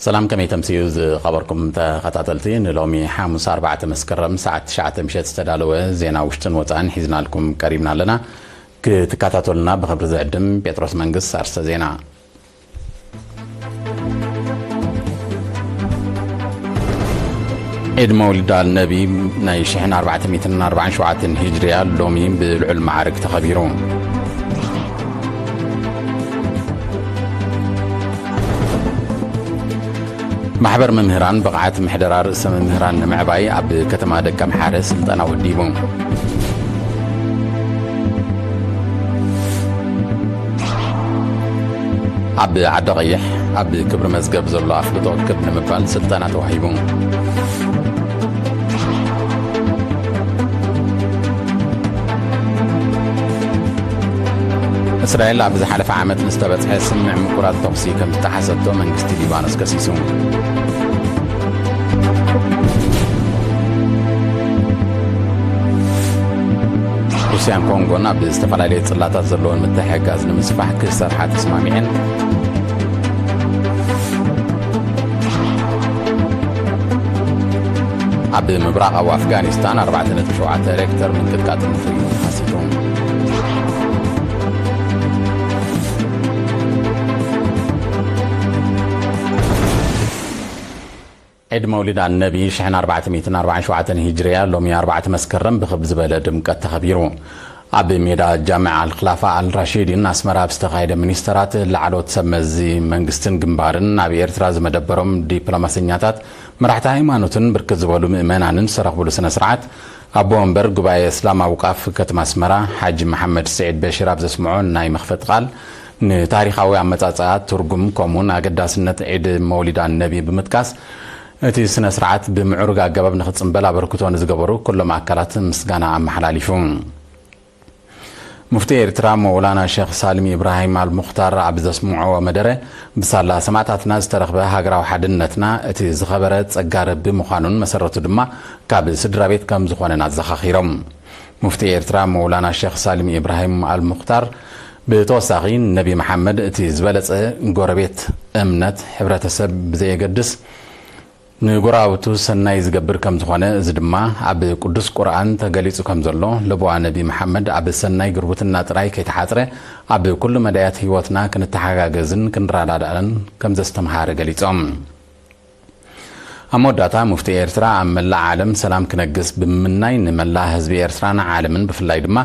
ሰላም፣ ከመይ ተምስዩ ዝኸበርኩም ተኸታተልቲ? ንሎሚ ሓሙስ ኣርባዕተ መስከረም ሰዓት ትሽዓተ ምሸት ዝተዳለወ ዜና ውሽጥን ወጻእን ሒዝናልኩም ቀሪብና ኣለና። ክትከታተሉና ብኽብሪ ዝዕድም ጴጥሮስ መንግስት። ኣርስተ ዜና። ዒድ መውሊድ ኣልነቢ ናይ ሽሕን ኣርባዕተ ሚእትን ኣርባዓን ሸውዓተን ሂጅርያ ሎሚ ብልዑል ማዕርግ ተኸቢሩ። ማሕበር መምህራን ብቕዓት ምሕደራ ርእሰ መምህራን ንምዕባይ ኣብ ከተማ ደቀምሓረ ስልጠና ወዲቡ። ኣብ ዓዲ ቀይሕ ኣብ ክብሪ መዝገብ ዘሎ ኣፍልጦ ክብ ንምባል ስልጠና ተዋሂቡ። እስራኤል ኣብ ዝሓለፈ ዓመት ንዝተበጽሐ ስምዕ ምቁራጽ ተኹሲ ከም ዝተሓሰቶ መንግስቲ ሊባኖስ ከሲሱ። ሩስያን ኮንጎን ኣብ ዝተፈላለየ ጽላታት ዘለወን ምትሕግጋዝ ንምስፋሕ ክሰርሓ ተስማሚዐን። ኣብ ምብራቓዊ ኣፍጋኒስታን ኣርባዕተ ነጥቢ ሸውዓተ ሬክተር ምንቅጥቃጥ ምኽሪ ተኸሲቱ። ዒድ መውሊድ ኣልነቢ ሽሕን ኣርባዕተ ሚእትን ኣርባዓን ሸውዓተን ሂጅርያ ሎሚ ኣርባዕተ መስከረም ብኽብ ዝበለ ድምቀት ተኸቢሩ። ኣብ ሜዳ ጃምዕ ኣልክላፋ ኣልራሺዲን ኣስመራ ኣብ ዝተኻየደ፣ ሚኒስተራት፣ ላዕለዎት ሰብ መዚ መንግስትን ግንባርን፣ ኣብ ኤርትራ ዝመደበሮም ዲፕሎማሰኛታት፣ መራሕቲ ሃይማኖትን ብርክት ዝበሉ ምእመናንን ዝተረኽብሉ ስነ ስርዓት፣ ኣቦ ወንበር ጉባኤ እስላም ኣውቃፍ ከተማ ኣስመራ ሓጂ መሓመድ ስዒድ በሽር ኣብ ዘስምዖ ናይ መኽፈቲ ቃል፣ ንታሪኻዊ ኣመጻጽኣ፣ ትርጉም፣ ከምኡውን ኣገዳስነት ዒድ መውሊድ ኣልነቢ ብምጥቃስ፣ እቲ ስነ ስርዓት ብምዕሩግ ኣገባብ ንኽጽንበል ኣበርክቶ ንዝገበሩ ኩሎም ኣካላት ምስጋና ኣመሓላሊፉ። ሙፍቲ ኤርትራ መውላና ሸኽ ሳልም ኢብራሂም ኣልሙኽታር ኣብ ዘስምዖ መደረ፣ ብሳላ ሰማእታትና ዝተረኽበ ሃገራዊ ሓድነትና እቲ ዝኸበረ ጸጋ ረቢ ምዃኑን መሰረቱ ድማ ካብ ስድራ ቤት ከም ዝኾነን ኣዘኻኺሮም። ሙፍቲ ኤርትራ መውላና ሸኽ ሳልም ኢብራሂም ኣልሙኽታር ብተወሳኺ፣ ነቢ መሓመድ እቲ ዝበለጸ ጎረቤት፣ እምነት፣ ሕብረተሰብ ብዘየገድስ ንጎረባብቱ ሰናይ ዝገብር ከም ዝኾነ፣ እዚ ድማ ኣብ ቅዱስ ቁርኣን ተገሊጹ ከም ዘሎ፣ ለበዋ ነቢ መሓመድ ኣብ ሰናይ ጉርብትና ጥራይ ከይተሓጽረ፣ ኣብ ኩሉ መዳያት ህይወትና ክንተሓጋገዝን ክንረዳዳእን ከም ዘስተምሃረ ገሊጾም። ኣብ መወዳእታ፣ ሙፍቲ ኤርትራ ኣብ መላእ ዓለም ሰላም ክነግስ ብምምናይ፣ ንመላእ ህዝቢ ኤርትራን ዓለምን ብፍላይ ድማ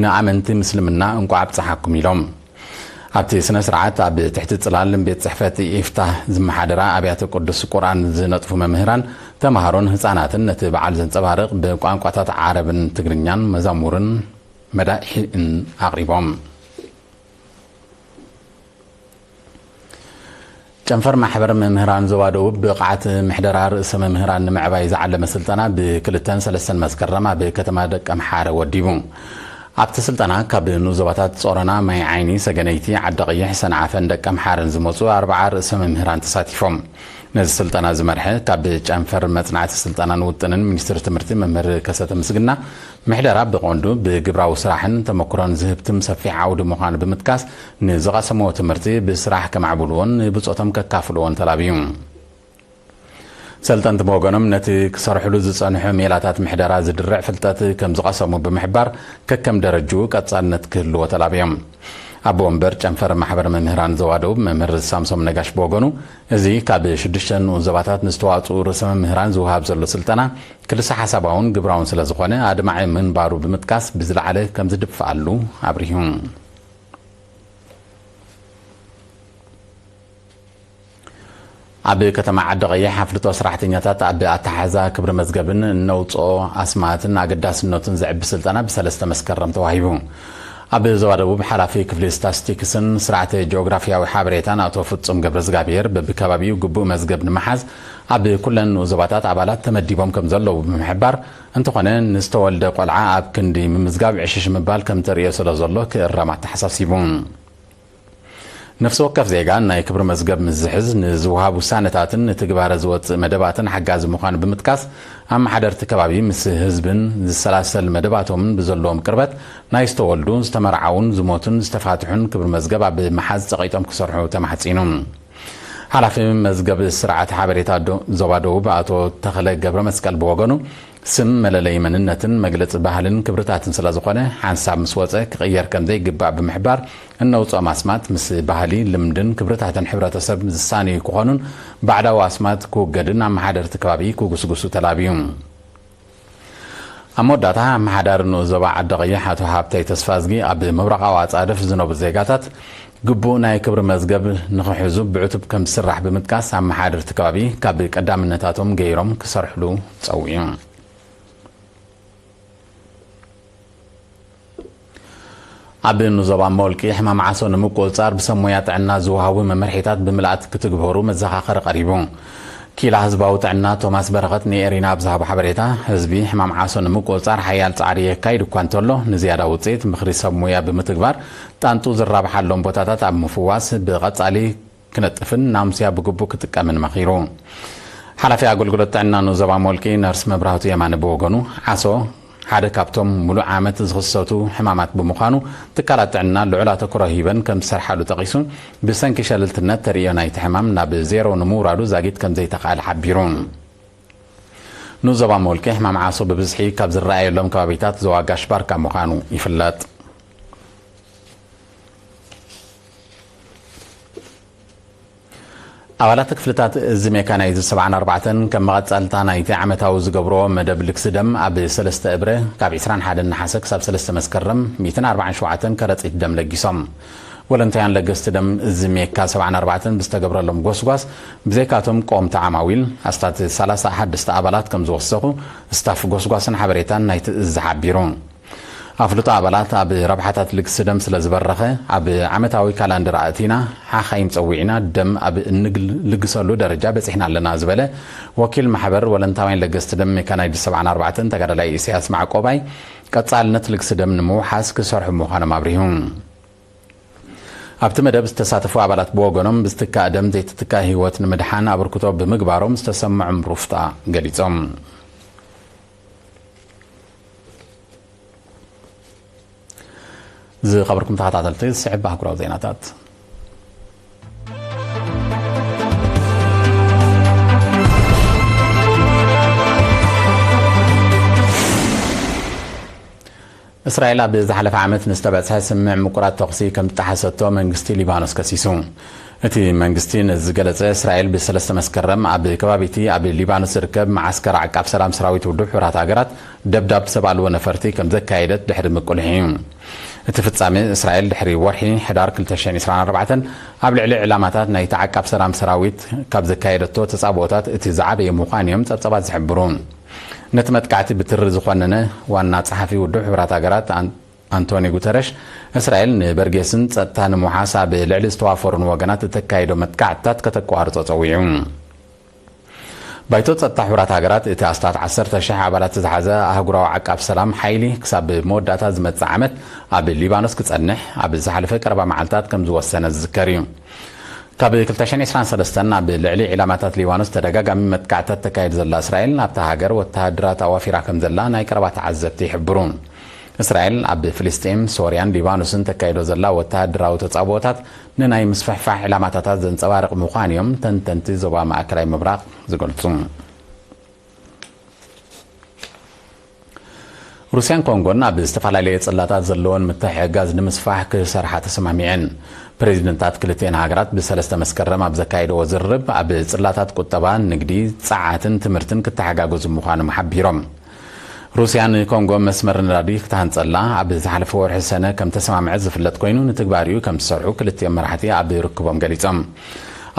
ንኣመንቲ ምስልምና እንቋዕ ኣብጽሓኩም ኢሎም። ኣብቲ ስነ ስርዓት ኣብ ትሕቲ ጽላል ቤት ጽሕፈት ኢፍታህ ዝመሓደራ ኣብያተ ቅዱስ ቁርኣን ዝነጥፉ መምህራን፣ ተማሃሮን ህጻናትን ነቲ በዓል ዘንጸባርቕ ብቋንቋታት ዓረብን ትግርኛን መዛሙርን መዳኢሕን ኣቕሪቦም። ጨንፈር ማሕበር መምህራን ዞባ ደቡብ ብቕዓት ምሕደራ ርእሰ መምህራን ንምዕባይ ዝዓለመ ስልጠና ብክልተን ሰለስተን መስከረም ኣብ ከተማ ደቀምሓረ ወዲቡ። ኣብቲ ስልጠና ካብ ንኡስ ዞባታት ጾሮና፣ ማይ ዓይኒ፣ ሰገነይቲ፣ ዓዲ ቀይሕ፣ ሰንዓፈን ደቀምሓረን ዝመጹ ኣርብዓ ርእሰ መምህራን ተሳቲፎም። ነዚ ስልጠና ዝመርሐ ካብ ጨንፈር መጽናዕቲ ስልጠናን ውጥንን ሚኒስትሪ ትምህርቲ መምህር ከሰተ ምስግና፣ ምሕደራ ብቐንዱ ብግብራዊ ስራሕን ተመክሮን ዝህብትም ሰፊሕ ዓውዲ ምዃኑ ብምጥቃስ፣ ንዝቐሰምዎ ትምህርቲ ብስራሕ ከማዕብልዎን ንብጾቶም ከካፍልዎን ተላብዩ። ሰልጠንቲ ብወገኖም፣ ነቲ ክሰርሕሉ ዝጸንሑ ሜላታት ምሕደራ ዝድርዕ ፍልጠት ከም ዝቐሰሙ ብምሕባር፣ ከከም ደረጅኡ ቀጻልነት ክህልዎ ተላብዮም። ኣቦ ወንበር ጨንፈር ማሕበር መምህራን ዞባ ደቡብ መምህር ሳምሶም ነጋሽ ብወገኑ፣ እዚ ካብ ሽዱሽተ ንኡስ ዞባታት ንዝተዋጽኡ ርእሰ መምህራን ዝወሃብ ዘሎ ስልጠና ክልሰ ሓሳባውን ግብራውን ስለ ዝኾነ ኣድማዒ ምንባሩ ብምጥቃስ ብዝለዓለ ከም ዝድፍኣሉ ኣብሪሁ። ኣብ ከተማ ዓዲ ቀይሕ ኣፍልጦ ሰራሕተኛታት ኣብ ኣተሓሕዛ ክብሪ መዝገብን እነውፅኦ ኣስማትን ኣገዳስነቱን ዘዕቢ ስልጠና ብሰለስተ መስከረም ተዋሂቡ። ኣብ ዞባ ደቡብ ሓላፊ ክፍሊ ስታስቲክስን ስርዓተ ጂኦግራፊያዊ ሓበሬታን ኣቶ ፍጹም ገብረዝጋብሔር፣ በብከባቢኡ ግቡእ መዝገብ ንምሓዝ ኣብ ኩለን ንኡስ ዞባታት ኣባላት ተመዲቦም ከም ዘለዉ ብምሕባር፣ እንተኾነ ንዝተወልደ ቆልዓ ኣብ ክንዲ ምምዝጋብ ዕሽሽ ምባል ከም ተርእዮ ስለ ዘሎ ክእረም ኣተሓሳሲቡ። ነፍሲ ወከፍ ዜጋ ናይ ክብሪ መዝገብ ምስ ዝሕዝ፣ ንዝወሃብ ውሳነታትን ንትግባረ ዝወጽእ መደባትን ሓጋዚ ምዃኑ ብምጥቃስ፣ ኣመሓደርቲ ከባቢ ምስ ህዝብን ዝሰላሰል መደባቶምን ብዘለዎም ቅርበት፣ ናይ ዝተወልዱ፣ ዝተመርዓዉን ዝሞቱን ዝተፋትሑን ክብሪ መዝገብ ኣብ ምሓዝ ጸቒጦም ክሰርሑ ተማሕጺኑ። ሓላፊ መዝገብ ስርዓት ሓበሬታ ዶ-፣ ዞባ ደቡብ ኣቶ ተኽለ ገብረ መስቀል ብወገኑ፣ ስም መለለይ መንነትን መግለጺ ባህልን ክብርታትን ስለ ዝኾነ፣ ሓንሳብ ምስ ወጸ ክቕየር ከም ዘይግባእ ብምሕባር፣ እነውጽኦም ኣስማት ምስ ባህሊ፣ ልምድን ክብርታትን ሕብረተሰብ ዝሳነዩ ክኾኑን ባዕዳዊ ኣስማት ክውገድን ኣመሓደርቲ ከባቢ ክጉስጉሱ ተላብዩ። ኣብ መወዳእታ፣ ኣመሓዳሪ ንኡስ ዞባ ዓዲ ቀይሕ ኣቶ ሃብታይ ተስፋዝጊ፣ ኣብ ምብራቓዊ ኣጻድፍ ዝነብሩ ዜጋታት ግቡእ ናይ ክብሪ መዝገብ ንኽሕዙ ብዕቱብ ከም ዝስራሕ ብምጥቃስ፣ ኣመሓደርቲ ከባቢ ካብ ቀዳምነታቶም ገይሮም ክሰርሕሉ ጸዊዑ። ኣብ ንዞባ መወልቂ ሕማም ዓሶ ንምቁጽጻር ብሰብ ሞያ ጥዕና ዝወሃቡ መምርሒታት ብምልኣት ክትግበሩ መዘኻኸሪ ቀሪቡ። ኪላ ህዝባዊ ጥዕና ቶማስ በረኸት ንኤሪና ኣብ ዝሃቦ ሓበሬታ፣ ህዝቢ ሕማም ዓሶ ንምቁጽጻር ሓያል ጻዕሪ የካይድ እኳ እንተሎ፣ ንዝያዳ ውጽኢት ምኽሪ ሰብ ሞያ ብምትግባር ጣንጡ ዝራብሓሎም ቦታታት ኣብ ምፍዋስ ብቐጻሊ ክነጥፍን ናሙስያ ብግቡእ ክጥቀምን መኺሩ። ሓላፊ ኣገልግሎት ጥዕና ንዞባ ሞልቂ ነርስ መብራህቱ የማነ ብወገኑ፣ ዓሶ ሓደ ካብቶም ሙሉእ ዓመት ዝኽሰቱ ሕማማት ብምዃኑ፣ ትካላት ጥዕና ልዑል ኣተኩሮ ሂበን ከም ዝሰርሓሉ ጠቒሱ፣ ብሰንኪ ሸለልትነት ተርእዮ ናይቲ ሕማም ናብ ዜሮ ንምውራዱ ዛጊት ከም ዘይተኻእለ ሓቢሩ። ንዞባ ሞልቂ ሕማም ዓሶ ብብዝሒ ካብ ዝረኣየሎም ከባቢታት ዞባ ጋሽ ባርካ ምዃኑ ይፍለጥ። ኣባላት ክፍልታት እዚ ሜካናይዝድ ሰብዓን ኣርባዕተን ከም መቐጸልታ ናይቲ ዓመታዊ ዝገብርዎ መደብ ልግሲ ደም ኣብ ሰለስተ እብረ ካብ ዕስራን ሓደን ነሓሰ ክሳብ ሰለስተ መስከረም ሚእትን ኣርባዓን ሸውዓተን ከረጺት ደም ለጊሶም። ወለንታውያን ለገስቲ ደም እዚ ሜካ ሰብዓን ኣርባዕተን ብዝተገብረሎም ጎስጓስ ብዘይካቶም ቀወምቲ ዓማዊል ኣስታት ሰላሳ ሓደስቲ ኣባላት ከም ዝወሰኹ ስታፍ ጎስጓስን ሓበሬታን ናይቲ እዚ ሓቢሩ። ኣፍልጦ ኣባላት ኣብ ረብሓታት ልግሲ ደም ስለ ዝበረኸ፣ ኣብ ዓመታዊ ካላንደር ኣእቲና፣ ሓኻይም ጸዊዕና፣ ደም ኣብ እንልግሰሉ ደረጃ በጺሕና ኣለና ዝበለ ወኪል ማሕበር ወለንታውያን ለገስቲ ደም ሜካናይዝድ ሰብዓን ኣርባዕተን ተጋዳላይ ኢሳያስ ማዕቆባይ፣ ቀጻልነት ልግሲ ደም ንምውሓስ ክሰርሑ ምዃኖም ኣብሪሁ። ኣብቲ መደብ ዝተሳተፉ ኣባላት ብወገኖም፣ ብዝትካእ ደም ዘይትትካእ ህይወት ንምድሓን ኣበርክቶ ብምግባሮም ዝተሰምዖም ሩፍታ ገሊጾም። ዝኸበርኩም ተኸታተልቲ፣ ዝስዕብ ኣህጉራዊ ዜናታት። እስራኤል ኣብ ዝሓለፈ ዓመት ንዝተበጽሐ ስምምዕ ምቁራጽ ተኹሲ ከም ዝጠሓሰቶ መንግስቲ ሊባኖስ ከሲሱ። እቲ መንግስቲ ነዚ ዝገለጸ፣ እስራኤል ብሰለስተ መስከረም ኣብ ከባቢቲ ኣብ ሊባኖስ ዝርከብ መዓስከር ዓቃብ ሰላም ሰራዊት ውድብ ሕቡራት ሃገራት ደብዳብ ሰብ ኣልቦ ነፈርቲ ከም ዘካየደት ድሕሪ ምቁልሒ እዩ። እቲ ፍጻሜ፣ እስራኤል ድሕሪ ወርሒ ሕዳር ክልተ ሽሕን ዕስራን ኣርባዕተን ኣብ ልዕሊ ዕላማታት ናይቲ ዓቃብ ሰላም ሰራዊት ካብ ዘካየደቶ ተጻብኦታት እቲ ዝዓበየ ምዃኑ እዮም ጸብጸባት ዝሕብሩ። ነቲ መጥቃዕቲ ብትሪ ዝኾነነ ዋና ጸሓፊ ውድብ ሕቡራት ሃገራት ኣን-፣ ኣንቶኒ ጉተረሽ፣ እስራኤል ንበርጌስን ጸጥታ ንምውሓስ ኣብ ልዕሊ ዝተዋፈሩን ወገናት እተካይዶ መጥቃዕትታት ከተቋርጾ ጸዊዑ። ባይቶ ጸጥታ ሕቡራት ሃገራት፣ እቲ ኣስታት ዓሰርተ ሽሕ ኣባላት ዝሓዘ ኣህጉራዊ ዓቃብ ሰላም ሓይሊ ክሳብ መወዳእታ ዝመጽእ ዓመት ኣብ ሊባኖስ ክጸንሕ ኣብ ዝሓለፈ ቀረባ መዓልታት ከም ዝወሰነ ዝዝከር እዩ። ካብ ክልተ ሽሕን ዕስራን ሰለስተን ኣብ ልዕሊ ዒላማታት ሊባኖስ ተደጋጋሚ መጥቃዕታት ተካይድ ዘላ እስራኤል፣ ኣብታ ሃገር ወተሃደራት ኣዋፊራ ከም ዘላ ናይ ቀረባ ተዓዘብቲ ይሕብሩ። እስራኤል ኣብ ፍልስጤም፣ ሶርያን ሊባኖስን ተካይዶ ዘላ ወተሃደራዊ ተጻብኦታት ንናይ ምስፍሕፋሕ ዕላማታታት ዘንጸባርቕ ምዃን እዮም ተንተንቲ ዞባ ማእከላይ ምብራቕ ዝገልጹ። ሩስያን ኮንጎን ኣብ ዝተፈላለየ ጽላታት ዘለወን ምትሕግጋዝ ንምስፋሕ ክሰርሓ ተሰማሚዐን። ፕሬዚደንታት ክልቲኤን ሃገራት ብሰለስተ መስከረም ኣብ ዘካየድዎ ዝርርብ፣ ኣብ ጽላታት ቁጠባ፣ ንግዲ፣ ጸዓትን ትምህርትን ክተሓጋገዙ ምዃኖም ሓቢሮም። ሩስያ ንኮንጎ መስመር ነዳዲ ክትሃንጸላ ኣብ ዝሓለፈ ወርሒ ሰነ ከም ተሰማምዐት ዝፍለጥ ኮይኑ፣ ንትግባሪኡ ከም ዝሰርሑ ክልቲኦም መራሕቲ ኣብ ርክቦም ገሊጾም።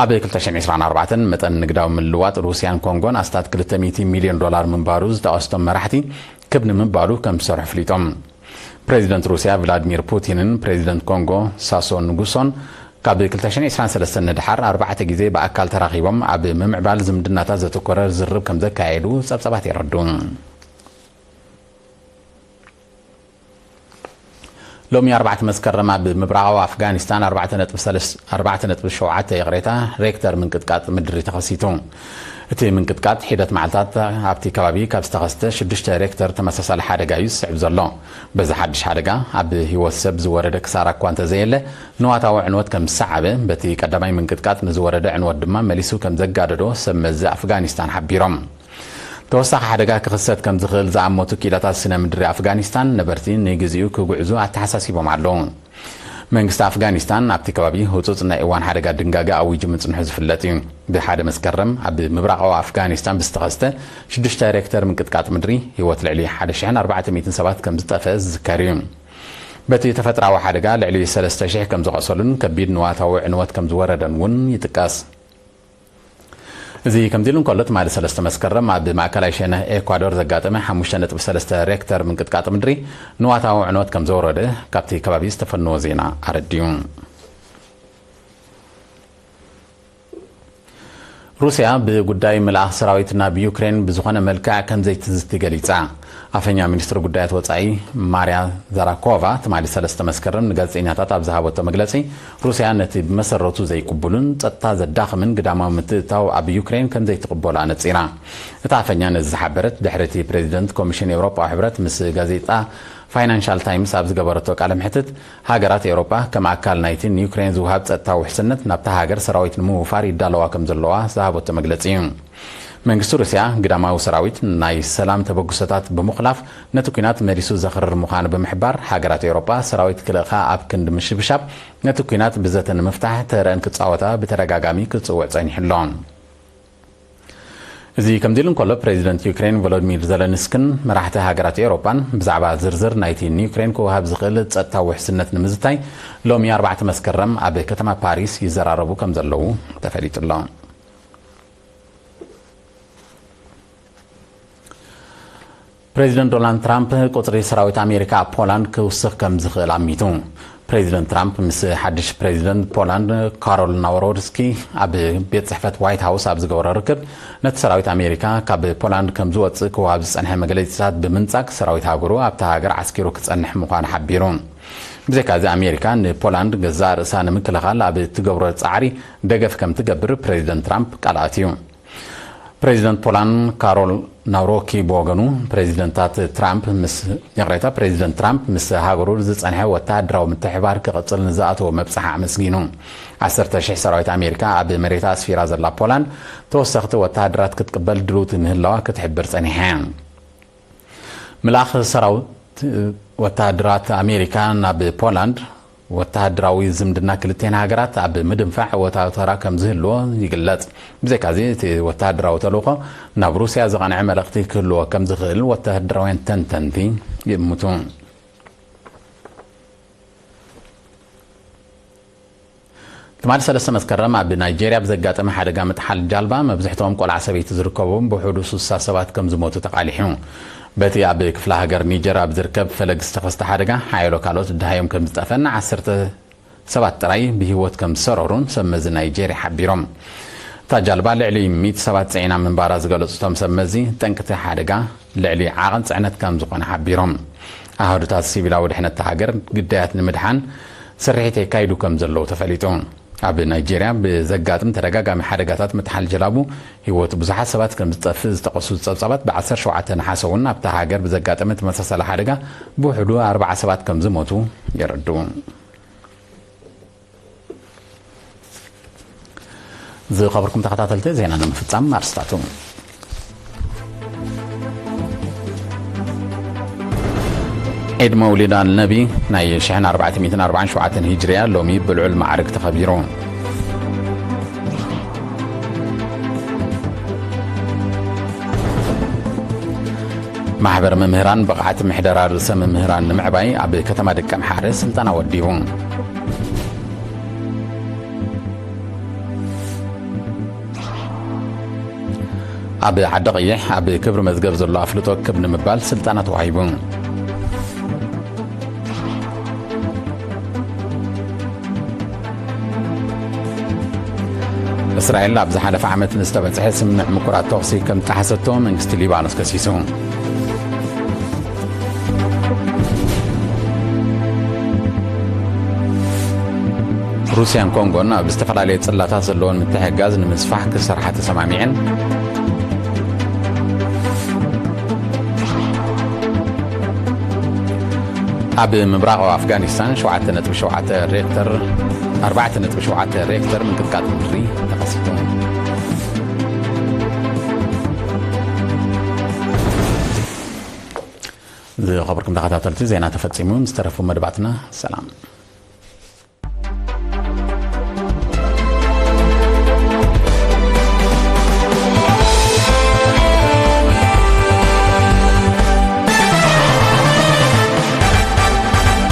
ኣብ ክልተ ሽሕን ዕስራን ኣርባዕተን መጠን ንግዳዊ ምልዋጥ ሩስያን ኮንጎን ኣስታት ክልተ ሚእቲ ሚልዮን ዶላር ምንባሩ ዝጠቐስቶም መራሕቲ፣ ክብ ንምባሉ ከም ዝሰርሑ ኣፍሊጦም። ፕሬዚደንት ሩስያ ቭላድሚር ፑቲንን ፕሬዚደንት ኮንጎ ሳሶ ንጉሶን ካብ ክልተ ሽሕን ዕስራን ሰለስተን ንድሓር ኣርባዕተ ግዜ ብኣካል ተራኺቦም ኣብ ምምዕባል ዝምድናታት ዘተኮረ ዝርርብ ከም ዘካየዱ ጸብጸባት የረድኡ። ሎሚ ኣርባዕተ መስከረም ኣብ ምብራቓዊ ኣፍጋኒስታን ኣርባዕተ ነጥቢ ሰለስተ፣ ኣርባዕተ ነጥቢ ሸውዓተ ይቕሬታ፣ ሬክተር ምንቅጥቃጥ ምድሪ ተኸሲቱ። እቲ ምንቅጥቃጥ ሒደት መዓልታት ኣብቲ ከባቢ ካብ ዝተኸስተ ሽዱሽተ ሬክተር ተመሳሳሊ ሓደጋ እዩ ዝስዕብ ዘሎ። በዚ ሓድሽ ሓደጋ ኣብ ህይወት ሰብ ዝወረደ ክሳራ እኳ እንተዘየለ፣ ንዋታዊ ዕንወት ከም ዝሰዓበ፣ በቲ ቀዳማይ ምንቅጥቃጥ ንዝወረደ ዕንወት ድማ መሊሱ ከም ዘጋደዶ ሰብ መዚ ኣፍጋኒስታን ሓቢሮም። ተወሳኺ ሓደጋ ክኽሰት ከም ዝኽእል ዝኣመቱ ክኢላታት ስነ ምድሪ ኣፍጋኒስታን፣ ነበርቲ ንግዚኡ ክጉዕዙ ኣተሓሳሲቦም ኣለዉ። መንግስቲ ኣፍጋኒስታን ኣብቲ ከባቢ ህጹጽ ናይ እዋን ሓደጋ ድንጋገ ኣዊጁ ምጽንሑ ዝፍለጥ እዩ። ብሓደ መስከረም ኣብ ምብራቓዊ ኣፍጋኒስታን ብዝተኸስተ ሽዱሽተ ሬክተር ምንቅጥቃጥ ምድሪ ህይወት ልዕሊ ሓደ ሽሕን ኣርባዕተ ሚእትን ሰባት ከም ዝጠፍአ ዝዝከር እዩ። በቲ ተፈጥራዊ ሓደጋ ልዕሊ ሰለስተ ሽሕ ከም ዝቖሰሉን ከቢድ ንዋታዊ ዕንወት ከም ዝወረደን እውን ይጥቀስ። እዚ ከምዚ ኢሉ እንከሎ፣ ትማሊ ሰለስተ መስከረም ኣብ ማእከላይ ሸነኽ ኤኳዶር ዘጋጠመ ሓሙሽተ ነጥቢ ሰለስተ ሬክተር ምንቅጥቃጥ ምድሪ ንዋታዊ ዕንወት ከም ዘውረደ ካብቲ ከባቢ ዝተፈነወ ዜና ኣረዲኡ። ሩስያ ብጉዳይ ምልኣኽ ሰራዊት ናብ ዩክሬን ብዝኾነ መልክዕ ከም ዘይትዝቲ ገሊጻ። ኣፈኛ ሚኒስትሪ ጉዳያት ወጻኢ ማርያ ዛራኮቫ ትማሊ ሰለስተ መስከረም ንጋዜጠኛታት ኣብ ዝሃበቶ መግለጺ፣ ሩስያ ነቲ ብመሰረቱ ዘይቅቡልን ጸጥታ ዘዳኽምን ግዳማዊ ምትእትታው ኣብ ዩክሬን ከም ዘይትቕበሎ ኣነጺራ። እታ ኣፈኛ ነዚ ዝሓበረት ድሕሪ እቲ ፕሬዚደንት ኮሚሽን ኤውሮጳዊ ሕብረት ምስ ጋዜጣ ፋይናንሻል ታይምስ ኣብ ዝገበረቶ ቃለ መሕትት፣ ሃገራት ኤውሮጳ ከም ኣካል ናይቲ ንዩክሬን ዝወሃብ ጸጥታዊ ውሕስነት ናብታ ሃገር ሰራዊት ንምውፋር ይዳለዋ ከም ዘለዋ ዝሃበቶ መግለጺ እዩ። መንግስቲ ሩስያ ግዳማዊ ሰራዊት ናይ ሰላም ተበግሶታት ብምኹላፍ ነቲ ኲናት መሊሱ ዘኽርር ምዃኑ ብምሕባር፣ ሃገራት ኤውሮጳ ሰራዊት ክልእኻ ኣብ ክንዲ ምሽብሻብ ነቲ ኲናት ብዘተ ንምፍታሕ ተረአን ክጻወታ ብተደጋጋሚ ክጽውዕ ጸኒሑ ኣሎ። እዚ ከምዚ ኢሉ እንከሎ፣ ፕሬዚደንት ዩክሬን ቮሎዲሚር ዘለንስክን መራሕቲ ሃገራት ኤውሮጳን ብዛዕባ ዝርዝር ናይቲ ንዩክሬን ክወሃብ ዝኽእል ጸጥታዊ ውሕስነት ንምዝታይ ሎሚ ኣርባዕተ መስከረም ኣብ ከተማ ፓሪስ ይዘራረቡ ከም ዘለዉ ተፈሊጡ ኣሎ። ፕሬዚደንት ዶናልድ ትራምፕ ቁጽሪ ሰራዊት ኣሜሪካ ኣብ ፖላንድ ክውስኽ ከም ዝኽእል ኣሚቱ። ፕሬዚደንት ትራምፕ ምስ ሓድሽ ፕሬዚደንት ፖላንድ ካሮል ናውሮድስኪ ኣብ ቤት ጽሕፈት ዋይት ሃውስ ኣብ ዝገበሮ ርክብ፣ ነቲ ሰራዊት ኣሜሪካ ካብ ፖላንድ ከም ዝወጽእ ክወሃብ ዝጸንሐ መግለጺታት ብምንጻግ፣ ሰራዊት ሃገሩ ኣብታ ሃገር ዓስኪሩ ክጸንሕ ምዃኑ ሓቢሩ። ብዘይካዚ ኣሜሪካ ንፖላንድ ገዛእ ርእሳ ንምክልኻል ኣብ እትገብሮ ጻዕሪ ደገፍ ከም ትገብር ፕሬዚደንት ትራምፕ ቃል ኣትዩ። ፕሬዚደንት ፖላንድ ካሮል ናውሮኪ ብወገኑ፣ ፕሬዚደንታት ትራምፕ ምስ፣ ይቕሬታ፣ ፕሬዚደንት ትራምፕ ምስ ሃገሩ ዝጸንሐ ወተሃደራዊ ምትሕባር ክቕጽል ንዝኣተዎ መብጽዓ ኣመስጊኑ። ዓሰርተ ሽሕ ሰራዊት ኣሜሪካ ኣብ መሬታ ኣስፊራ ዘላ ፖላንድ ተወሰኽቲ ወተሃደራት ክትቅበል ድልውቲ ምህላዋ ክትሕብር ጸኒሓ እያ። ምልኣኽ ሰራዊት ወተሃደራት ኣሜሪካ ናብ ፖላንድ፣ ወተሃደራዊ ዝምድና ክልቴን ሃገራት ኣብ ምድንፋዕ እወታዊ ተራ ከም ዝህልዎ ይግለጽ። ብዘይካዚ፣ እቲ ወተሃደራዊ ተልእኾ ናብ ሩስያ ዝቐንዐ መልእኽቲ ክህልዎ ከም ዝኽእል ወተሃደራውያን ተንተንቲ ይእምቱ። ትማሊ ሰለስተ መስከረም ኣብ ናይጄርያ ብዘጋጠመ ሓደጋ ምጥሓል ጃልባ፣ መብዝሕትኦም ቆልዓ ሰበይቲ ዝርከብዎም ብውሕዱ ስሳ ሰባት ከም ዝሞቱ ተቓሊሑ። በቲ ኣብ ክፍለ ሃገር ኒጀር ኣብ ዝርከብ ፈለግ ዝተኸስተ ሓደጋ፣ ሓያሎ ካልኦት ደሃዮም ከም ዝጠፈን ዓሰርተ ሰባት ጥራይ ብህይወት ከም ዝሰረሩን ሰብ መዚ ናይጄርያ ሓቢሮም። እታ ጃልባ ልዕሊ ሚእቲ ሰባት ጽዒና ምንባራ ዝገለጹ እቶም ሰብ መዚ፣ ጠንቅቲ ሓደጋ ልዕሊ ዓቐን ጽዕነት ከም ዝኾነ ሓቢሮም። ኣሃዱታት ሲቪላዊ ድሕነት እታ ሃገር ግዳያት ንምድሓን ስርሒት የካይዱ ከም ዘለዉ ተፈሊጡ። ኣብ ናይጄርያ ብዘጋጥም ተደጋጋሚ ሓደጋታት ምጥሓል ጀላቡ ህይወት ብዙሓት ሰባት ከም ዝጠፍእ ዝጠቐሱ ጸብጻባት፣ ብ ዓሰርተ ሸውዓተ ነሓሰ እውን ኣብታ ሃገር ብዘጋጠመ ተመሳሳሊ ሓደጋ ብውሕዱ ኣርባዓ ሰባት ከም ዝሞቱ የረድኡ። ዝኸበርኩም ተኸታተልቲ፣ ዜና ንምፍጻም ኣርስታቱ። ዒድ መውሊድ ኣልነቢ ናይ ሽሕን ኣርባዕተ ሚእትን ኣርባዓን ሸውዓተን ሂጅርያ ሎሚ ብልዑል ማዕርግ ተኸቢሩ። ማሕበር መምህራን ብቕዓት ምሕደራ ርእሰ መምህራን ንምዕባይ ኣብ ከተማ ደቀምሓረ ስልጠና ወዲቡ። ኣብ ዓዲ ቀይሕ ኣብ ክብሪ መዝገብ ዘሎ ኣፍልጦ ክብ ንምባል ስልጠና ተዋሂቡ። እስራኤል ኣብ ዝሓለፈ ዓመት ንዝተበጽሐ ስምምዕ ምቁራጽ ተኹሲ ከም ዝጠሓሰቶ መንግስቲ ሊባኖስ ከሲሱ። ሩስያን ኮንጎን ኣብ ዝተፈላለየ ጽላታት ዘለወን ምትሕግጋዝ ንምስፋሕ ክሰርሓ ተሰማሚዐን። ኣብ ምብራቕ ኣፍጋኒስታን ሸውዓተ ነጥቢ ሸውዓተ ሬክተር፣ ኣርባዕተ ነጥቢ ሸውዓተ ሬክተር ምንቅጥቃጥ ምድሪ ተኸሲቱ። ዝኸበርኩም ተኸታተልቲ፣ ዜና ተፈጺሙ። ምስ ተረፉ መደባትና ሰላም።